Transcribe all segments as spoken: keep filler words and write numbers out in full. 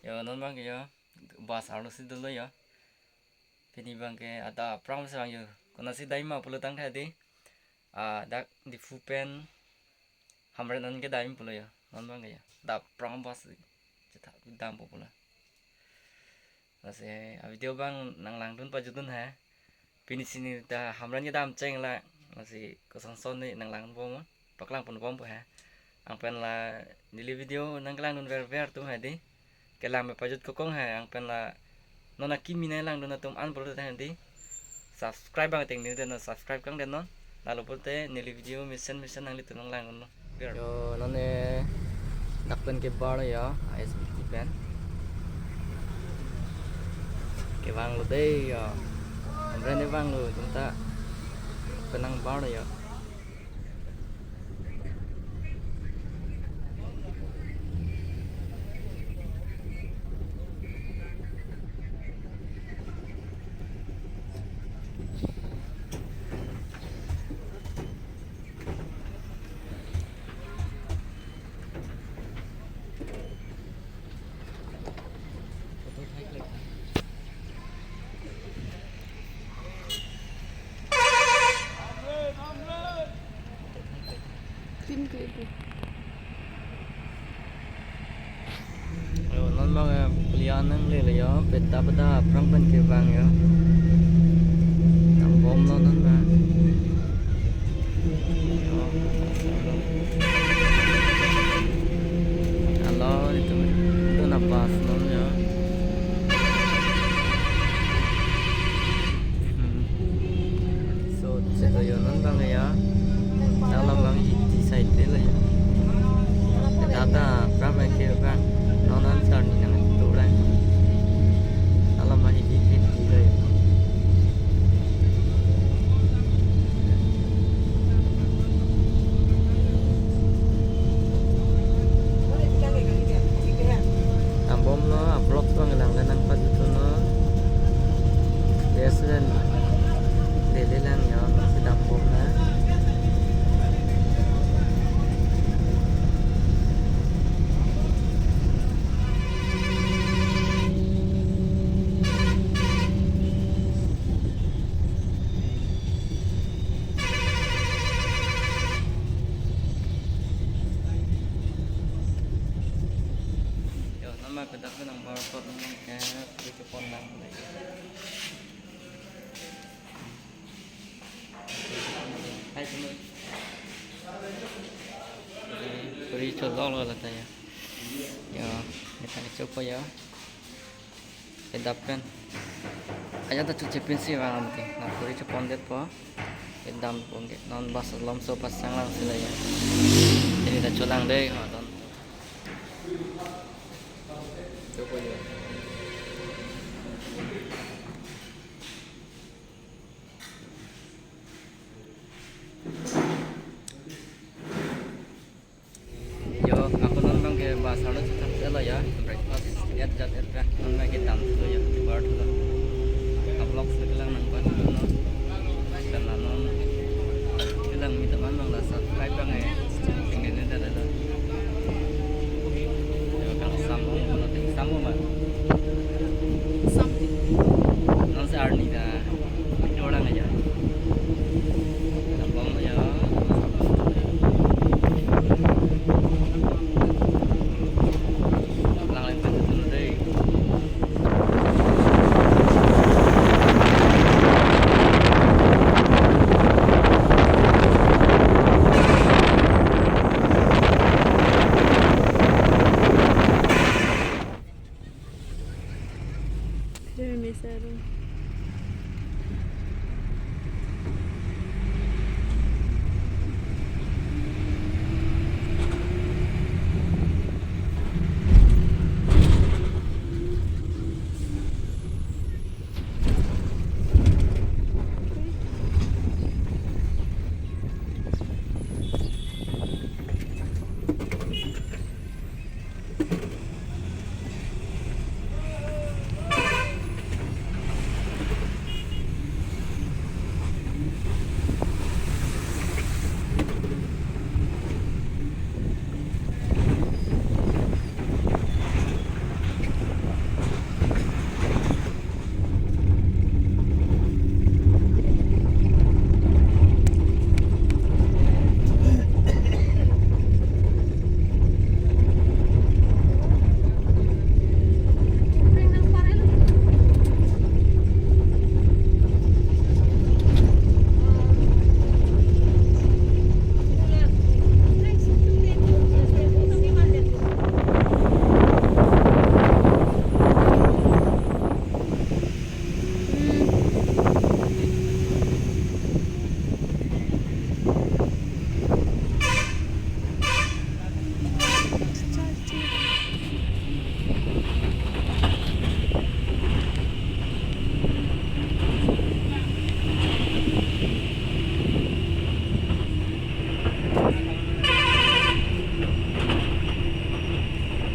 Yo, non abang ke yo, bus arlo si dolo yo. Pini abang ke adap aphrang si vang yo. Konatsi dam ma pulo tangte di, ah, dak Diphu pen Hamren an kedam pulo yo. Non abang ke yo, adap aphrang bus chetha dampo pulo. Lasi a video abang nanglangdun pajutdun he. Pini si neli ta Hamren kedam cheng la, lasi kosonson ne nanglangdunpo ma, paklangponbompo he. Anke pen la neli video nangkelangdun verver atum he di, kelang me pajut kokong he. Anke pen la non akimi nangkelangdun atum an pulote he di, subscribe abang ateng neli te non subscribe kangdeng non. Lalu pulote neli video mesen mesen nanglitum nanglangdun non. Yo, non ne dak pen kebar lo yo, I S B T pen. Kevang lo dei yo. Hamren ne vang lo, jumta penang bar lo yo. Tin ke itu. Yo, non abang, eh, pulia nanglelo yo, peta peta aphrang pen kevang yo. Dambomlo non abang. Yo. Alo, itu, itu napas non yo. Hmm. So, cheto yo non abang ya. Dalam abang iti side de la ya. Tata, pram ke bang. Non an sar ni nang tu lang. Dalam abang iti iti la ya. Dambomlo, a vlog abang lang nangpajutdunnon. Yes, dan. Lele lang yo, si dambom na. Yo, non ma pedak nang bar pot nang ke, kuri chepon lang. Hai, teman. Kuri cholok lo lata ya. Yo, kita coba ya. Kedap pen. Aja ta chuche pinsi vang amti. Na kuri chepondetpo. Kedam pon ke. Non bus alomso pasang lang sila ya. Ini ta cholang dei, ha, ton. Coba ya. Yo, ako non abang ke bus arlo chethakthe lo ya, breakfast ya jat et ra, non abang ke dam thulo ya, bar thulo. A vlog si kelang nangpajutdunnon. Karena non kelang mi teman abang la subscribe abang eh, tinggal ni dah dah. Yo, kang sambung, kalau ting sambung abang. Something. Non si arni dah. Orang aja. Gampang aja. Lang lang pajutdun dei.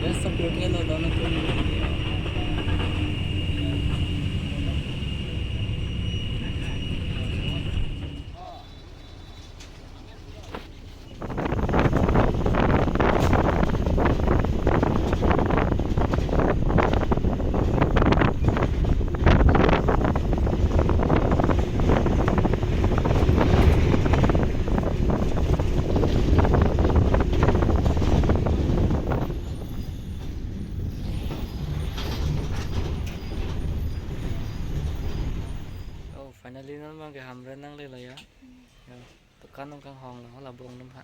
Just support hello, dono tu. Oh, finally non abang ke Hamren nanglelo ya. Ya, dukan nang kanghonglo, labong atum ha.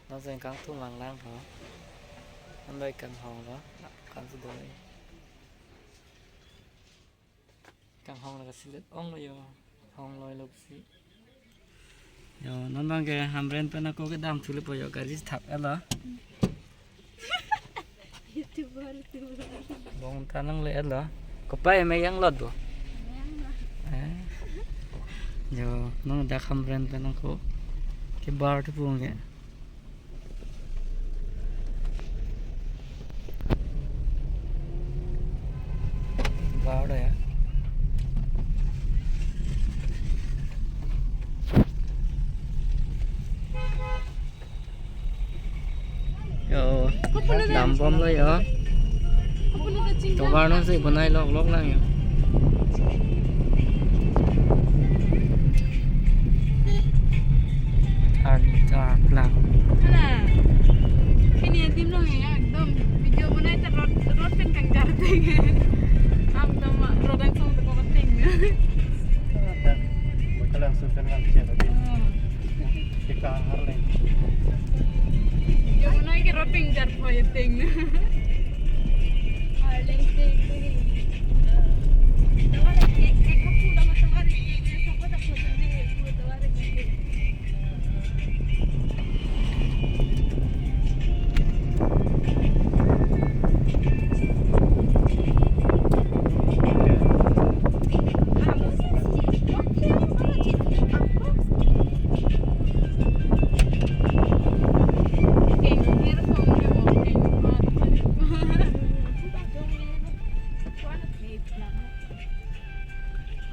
Non jeng kangthum vanglang ho. Non bai kanghonglo, la kan si doi. Kanghonglo kasilet onglo yo. Hongloilo pusi. Yo, non abang ke Hamren pen ako kedam thulepo yo, gari thap-etlo. YouTuber, YouTuber. Bong ta nangle-etlo. Kopai me yang lot bo. Yang lot. Eh. Yo, non dak Hamren pen ako kebar tu pung ke. Bar da ya. Yo, dambomlo yo. Tovar non si bonai lok lok lang yo. Arni char plak. Hala. Kini adim long ya, ekdom video bonai ta road, road pen kangjar ting. Ekdom road angsong ta kok ting. Ada. Bakalang sukan lang siya tadi. Oh. Kita harleng. Video bonai ke road pen jar po ya ting.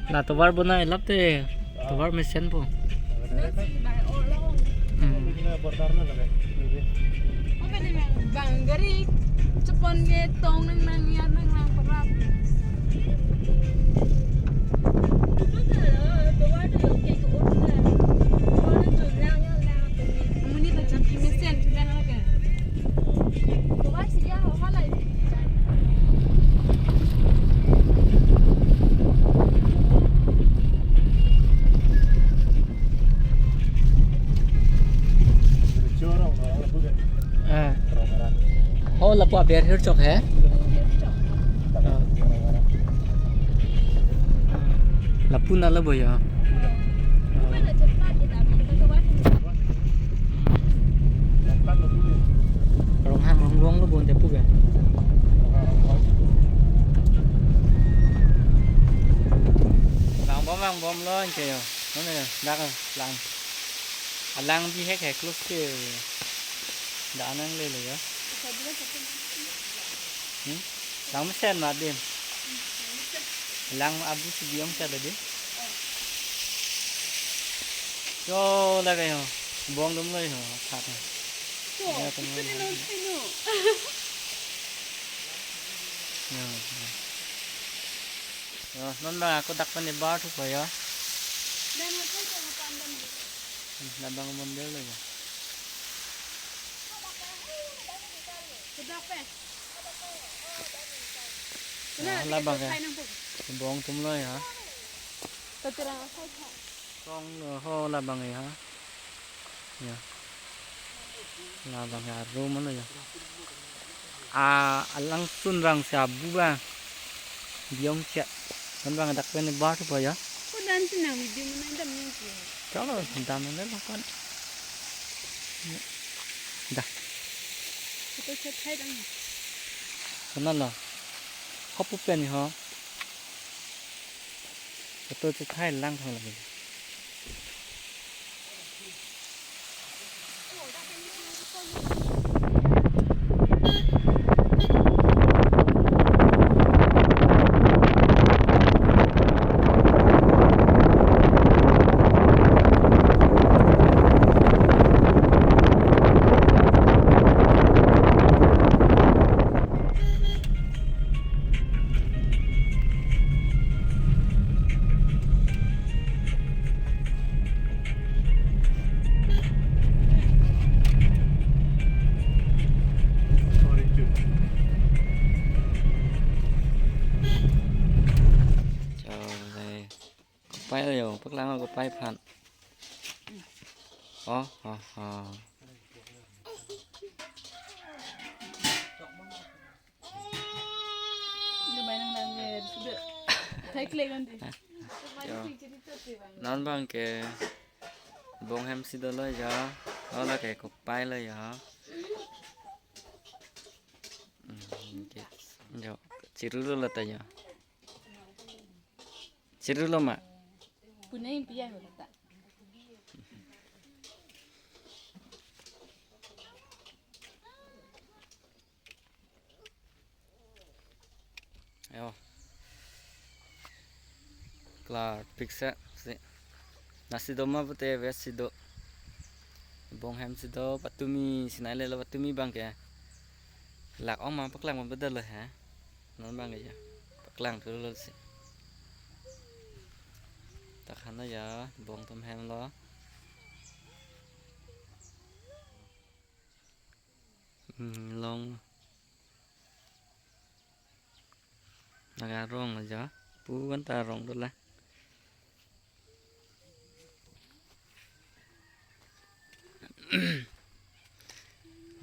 La tovar bonai lap te, tovar mesen po. Hmm. Bang gari chepon ke tong nang nang ya nang nang parap. Muni ta chaki mesen sudah lagi. Ah. Ho lapu aber hirchok he? Ah. Lapu na labo ya. Ronghang Ronggong lo bon japu ke. Langbom langbomlo anke yo. Nonke dak lang. Alang bihek he close ke. Da nanglelo yo. Hmm? Lang mesen ma adim. Lang abu si biong sa tadi. Yo, lagi ho. Bong atumlo ho, thap ho. Yo, teman. Yo, yo. Yo, non abang ako dak pen ebar thupo yo. Hmm, labang mondir lo yo. Kuda pe. Nah, labang ya. Bong atumlo ya. Song lo ho labang ya. Ya. Labang ya room lo ya. Ah, alangsun rang si abu ba. Biong siya. Non abang dak pen ebar thupo ya. Ko dan sinang video mana dam yang sih. Chalo, dam nang lo kan. Dah. Itu chat hai dang. Sana lo. Hopu pen ho. Itu chat hai lang thang lagi. Kopai lo yo, paklang kopai aphan. Oh, oh, oh. Yo. Non abang ke bong hem si dolo ya. Lo lake kopai lo ya. Hmm, oke. Yo, chiru lo lata ya. Chiru lo ma. Pune impiya ho lata. Yo. Klar, picture si. Nasi do ma pute ves si do. Bong hem si do, patumi sinai lelo, patumi abang ke. Lak ong ma paklang pon bedal he. Non abang ke ya. Paklang tu lo si. Tak hana ya, bong atum hem lo. Hmm, long. Laga rong lo jo. Pu kan ta rong do la.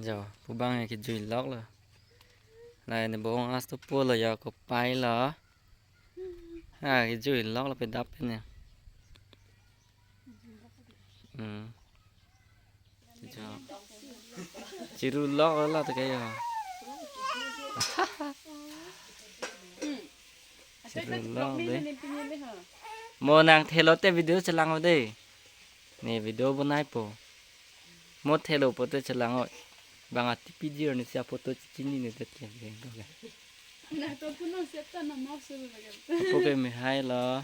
Jo, pu abang ke jui lok lo. La ne bong as tu pu lo jo, kopai lo. Ha, kejui lok lo pedap ne. Hmm. Jo. Chiru lok lo lata ke yo. Chiru lok de. Mo nang thelo te video chelang o de. Ne video bonai po. Mo thelo pote chelang o. Bang ati piji ni si aphoto chini ne det ke. Na to puno seta na mau sulu lagi. Apo ke mehai lo.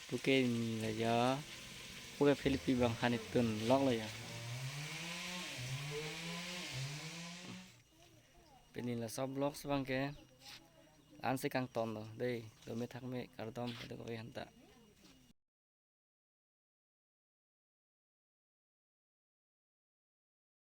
Apo ke ni lo ya. Apo ke Philippi bang hani tun lok lo ya. Pini laso vlogs abang ke la-an si kangton lo. Dei, dome thakme kardom, kadokave aphan ta.